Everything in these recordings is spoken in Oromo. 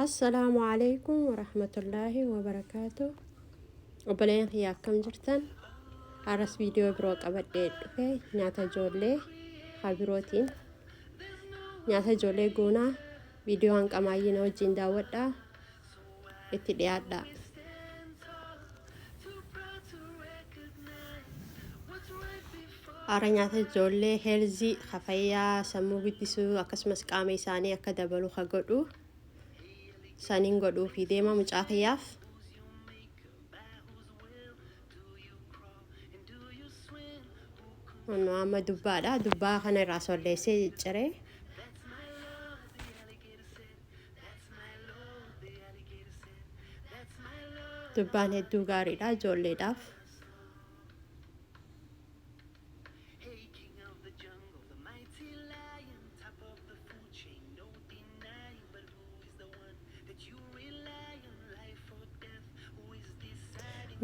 Assalaamu alaikum warahmatullaahi wabarakaatu. Obboleen kiyya akkam jirtan? Har'as viidiyoo biroo qabadhee dhufe nyaata ijoollee haa birootiin. Nyaata ijoollee goonaa viidiyoo hanqamaayyii na wajjin daawwadhaa itti dhiyaadhaa. Har'a nyaata ijoollee heelzii ka fayyaa sammuu guddisuu akkasumas qaama isaanii akka dabalu ka godhu saniin godhuufi deema mucaa kiyyaaf. Kunoo amma dubbaadha. Dubbaa kana irraa solleessee cicciree. Dubbaan hedduu gaariidha ijoolleedhaaf.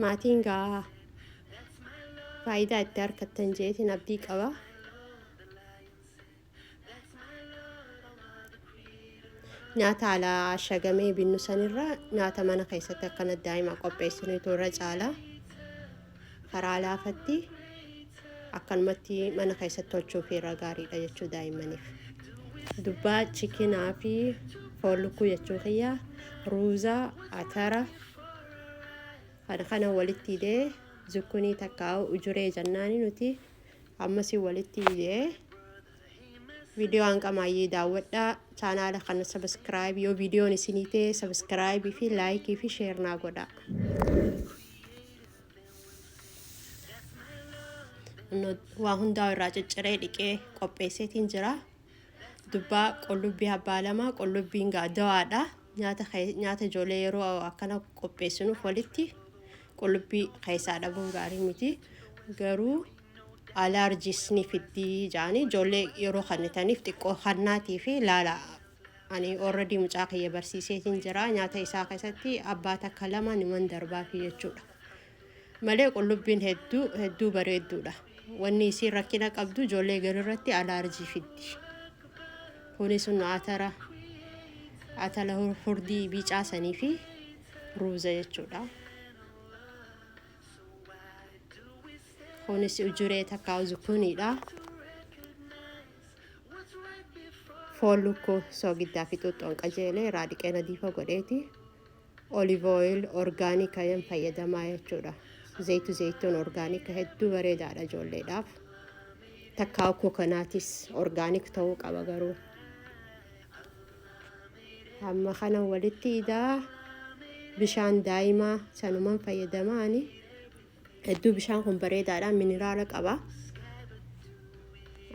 Maatiin gaa faayidaa itti harkattan jeetiin abdii qaba. Nyaata alaa ashagamee binnu sanirra nyaata mana keessatti akkana daa'ima qopheessinutu irra caala. Karaa laafatti akkanumatti mana keessatti tolchuuf irra gaariidha jechuu daa'immaniif. Dubbaa chikinaa fi foon lukkuu jechuu kiyya ruuza, atara kana kana walitti hidhee zukkunii takkaa ujuree jennaani nuti ammasii walitti hidhee viidiyoo hanqamaayyee daawwadhaa chaanaala kana sabiskiraayib yoo viidiyoon isinii ta'e sabiskiraayibii fi laayikii fi sheer naa godhaa. Waa hundaa irraa cicciree dhiqee qopheesseetiin jira. Dubbaa qullubbii abbaa lama qullubbiin gaa dawaadha. Nyaata nyaata ijoollee yeroo akkana qopheessinuuf walitti qullubbii keessaa dhabuun gaarii miti. Garuu alaarjiis ni fiddii jaanii ijoollee yeroo kannitaniif xiqqoo kannaatii fi laala. Ani already mucaa kiyya barsiiseetiin jira. Nyaata isaa keessatti abbaa takka lama niman darbaafi jechuudha. Malee qullubbiin hedduu hedduu bareedduudha. Wanni isiin rakkina qabdu ijoollee garirratti alaarjii fiddi. Kunis sun atara atala hurdii biicaa sanii fi ruuza jechuudha. Kunis ujuree takkaa zukuniidha. Foon lukkuu soogiddaa fi xuuxxoon qajeelee irraa dhiqee nadiifa godheeti. Olive oil orgaanika yan fayyadamaa jechuudha. Zayitu zayituun orgaanika hedduu bareedaadha ijoolleedhaaf. Takkaa kokonaatis orgaanik ta'uu qaba garuu. Amma kana walitti idaa bishaan daa'imaa sanuman fayyadamaa ani. Hedduu bishaan kun bareedaadha miniraala qaba.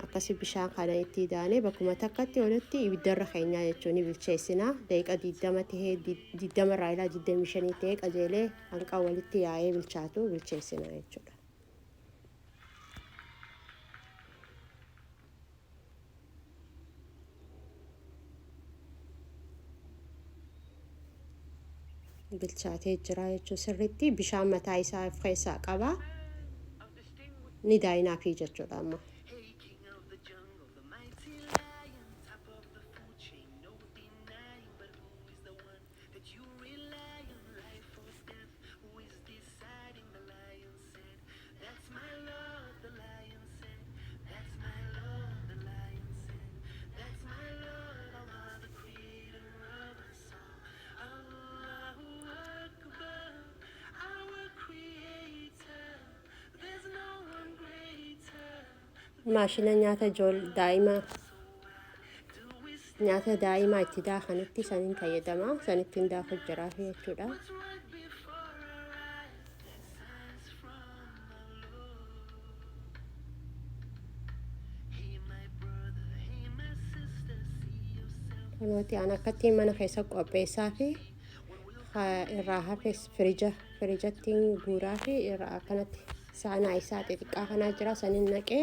Akkasi bishaan kana itti idaanee bakkuma takkatti walitti ibiddarra keenyaa jechuun ni bilcheessina. Daqiiqa 20 tahee 20 irraa ilaa 25 tahee qajeelee hanqa walitti yaa'ee bilchaatu bilcheessina jechuudha. Bilchaatee jira jechuun sirriitti bishaan mataa isaa of keessaa qaba. Ni daayinaafii jechuudha amma. Maashina nyaata ijool daa'ima nyaata daa'imaa itti daakanitti saniin fayyadama sanittiin daaku jiraafi jechuudha. Kunooti an akkattiin mana keessa qopheessaa fi irraa hafes firija firijattiin guuraa fi irraa akkanatti saanaa isaa xixiqqaa kanaa jira saniin naqee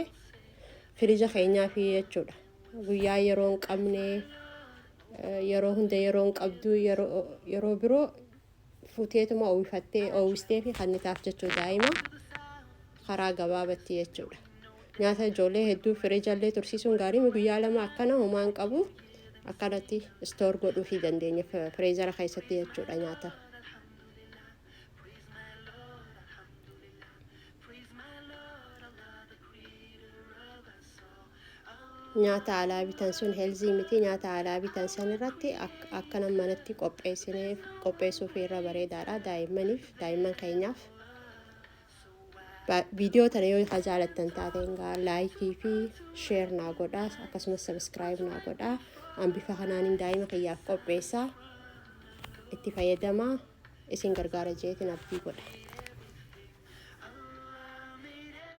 firija keenyaa fi jechuudha. Guyyaa yeroo hin qabne yeroo hunda yeroo hin qabdu yeroo biroo fuuteetuma owifattee owwistee fi kannitaaf jechuu daa'ima karaa gabaabatti jechuudha. Nyaata ijoollee hedduu firijallee tursiisuun gaarii guyyaa lama akkana homaa hin qabu. Akkanatti store godhuufii dandeenya freezer keessatti jechuudha nyaata. Nyaata alaa bitan sun healthy miti. Nyaata alaa bitan san irratti akkana manatti qopheessinee qopheessuuf irra bareedaadha daa'immaniif, daa'imman keenyaaf. Viidiyoo tana yoo ka jaalattan taateen gaa like fi share naa godhaa, akkasumas subscribe naa godhaa. An bifa kanaanin daa'ima kiyyaaf qopheessaa, itti fayyadamaa, isin gargaara jeetiin abdii godha.